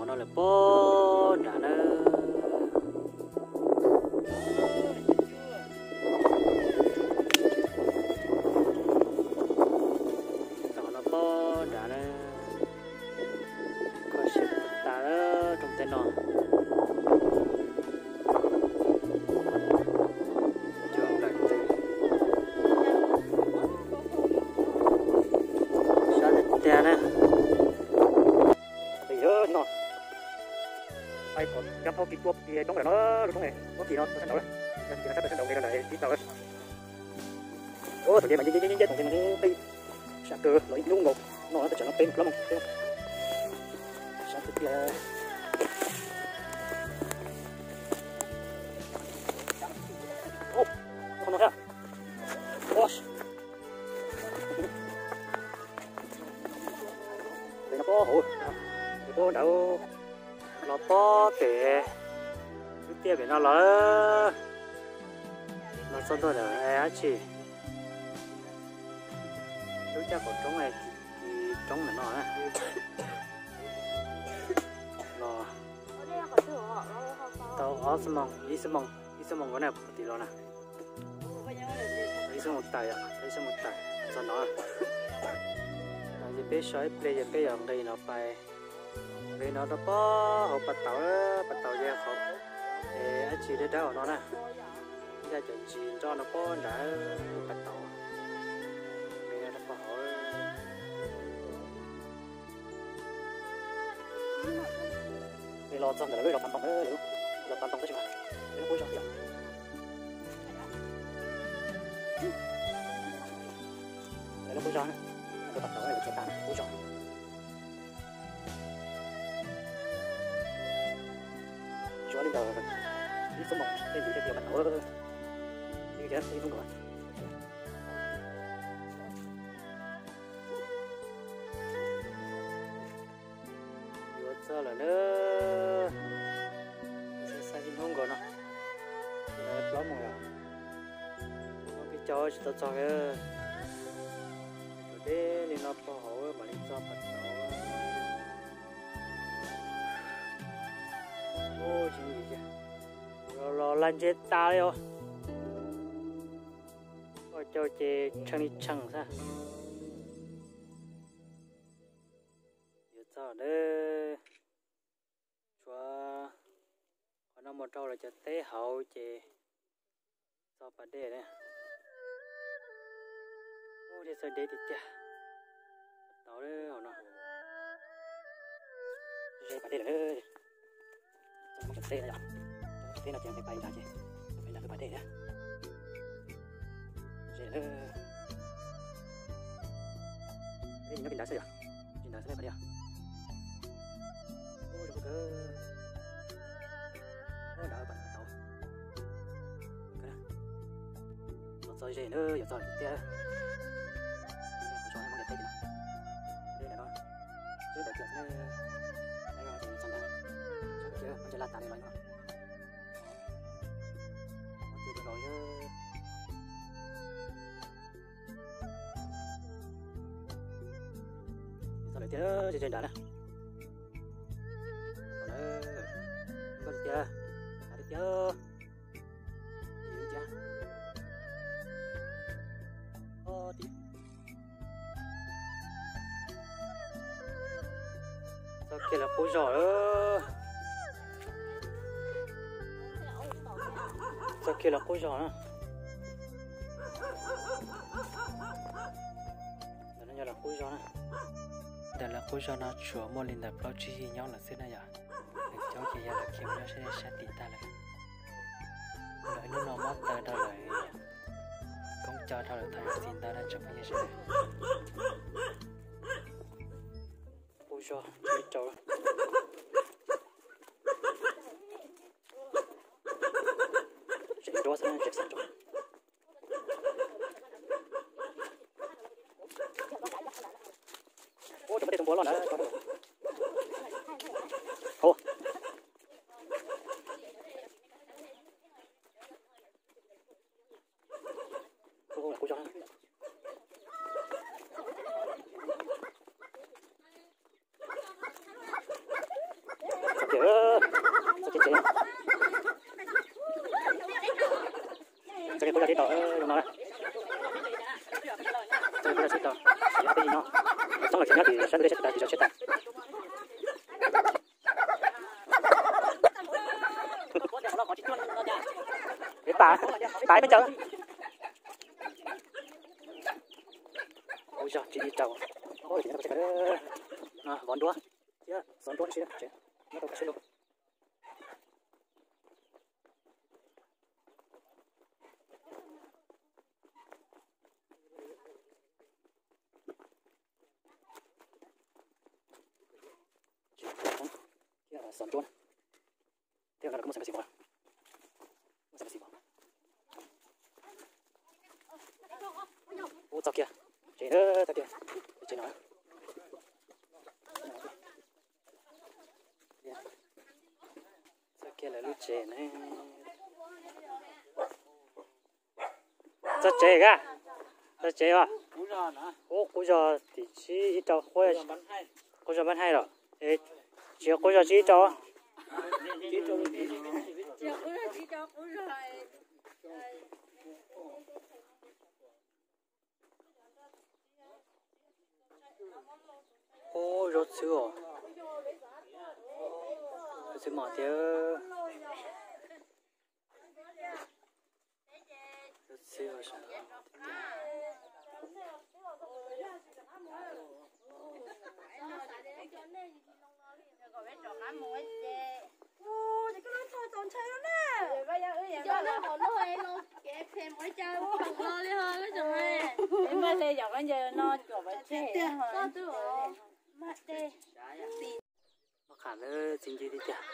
No lawm pob nrad na. Tom no pob nrad na. Kho siab tas rooj teb no. Cov nplaim ntws sab tiag tiag na. Yog no, ai kom cab thaub kis tua pem roob ntawm no, roob ne, thaub kis no sab nraud, yog kis no sab pem sab nraud nqis rau ntawm tib taug. Ua thaum ntej mas nce nce nce nce thaum ntej mas qis sab kawg los ib hnub nkaus no, tawm tsam no peb plaub moos xwb. Sab tiag tiag. Qhov no thiab. Pem no pob hauv, pem pob nrad, los pob pem lub tiaj pem no los, los txog ntua ntawm dab tsi, lub caj qaum roob, kis roob ntawm no na. Los tau ob xuab moos, ib xuab moos, ib xuab moos nkaus na, puag tim los na. Ib xuab moos tawm yom, ib xuab moos tawm txog no. Ces peb so ib pliag ces peb yuav nqis no pais, nqis no rau pob hauv pas taus, pas taus ces qhov es dab tsi dawb dawb hauv no na. Ncaj cov ntsis nroj no pob nrad pas taus, nqis no rau pob hauv. Los txog ntawm lawv lub zos Pav Ntoo, zos Pav Ntoo tab sis mas lawv lub qub zos yom. Lawv lub qub zos na, lawv Pav Ntoo lawv txiav tas qub zos. Tsuav li ntawd ib xuab moos tej ntawd thiaj li Pav Ntoo, ib hnub nkaus. Yuav txog lawm na, xav xav ib hnub nkaus no, plaub moos yom, peb caug tsis tau txog. Deb li no pog hauv mam li txog pas tod. Los laj ntseg tas li os. Pog caug ces tshee li tshee xwb. Yuav txog lawm. Tshuav qhov no mus rau lawv cov teb hauv ces txog pas dej na. Ub, dej txawj deb tiag tiag. Tau lawm hauv no. Ze pas dej lawm. Txog cov teb no yom. Cov teb no ces pais nrad ces, pais nrad lub pas dej na. Ze lawm. Dej nyob pem nrad xwb yom. Pem nrad xwb ne pas dej. Ub, zoo kawg. Ub, nrad pas tau. Los txog ze na, yuav txog lawm tiag. Qhov tso muab cov teb no, dej ntawm no, twb ntawd kiag xwb. Txog ntawd, txog kiag, muab cov laj tas li los no. Muab cov los yog txog lawm tiag, ze ze nrad na. Nkauj tiag, nrad tiag. Txog kiag lawv qub zos lawm. Txog kiag lawv qub zos na. Ntawm no yog lawv qub zos na. Ntawm lawv qub zos no tsuas muaj li ntawm plaub tsib yig nyob lawm xwb na yom. Lawv coob ces yog lawv khiav mus nyob sab, sab tim tag lawm. Lawv hnub no muab taw rau lawv koob co rau lawv thaum yuav txiv ntawd na tsoom phooj ywg sawv daws. Qub zos ib rau. Tseem nruab xwb, tseem xav nruab. Ub, tus npua, tej tus npua loj na. Hauv. Ub, lawv qub zos na. Pais peb caug. Ua zog tsis di rau. Vov nruab thiab xov nruab tsis muab rau peb sib lug. Thiab xov nruab thiab no muaj xeem xim vov, muaj xeem xim vov. Ub, txog kiag tsev, txog kiag tsev no. Txog kiag lawv lub tsev ne. Txog tsev ka, txog tsev os. Ub, qub zog tim tsib ib rau, qub zog npab haij los? Tsis yog qub zog tsib ib rau. Ub, zaub txhwb os. Zaub txhwb mos thiab. Zaub txhwb os. Maj qham lawv txiv nce tiag tiag.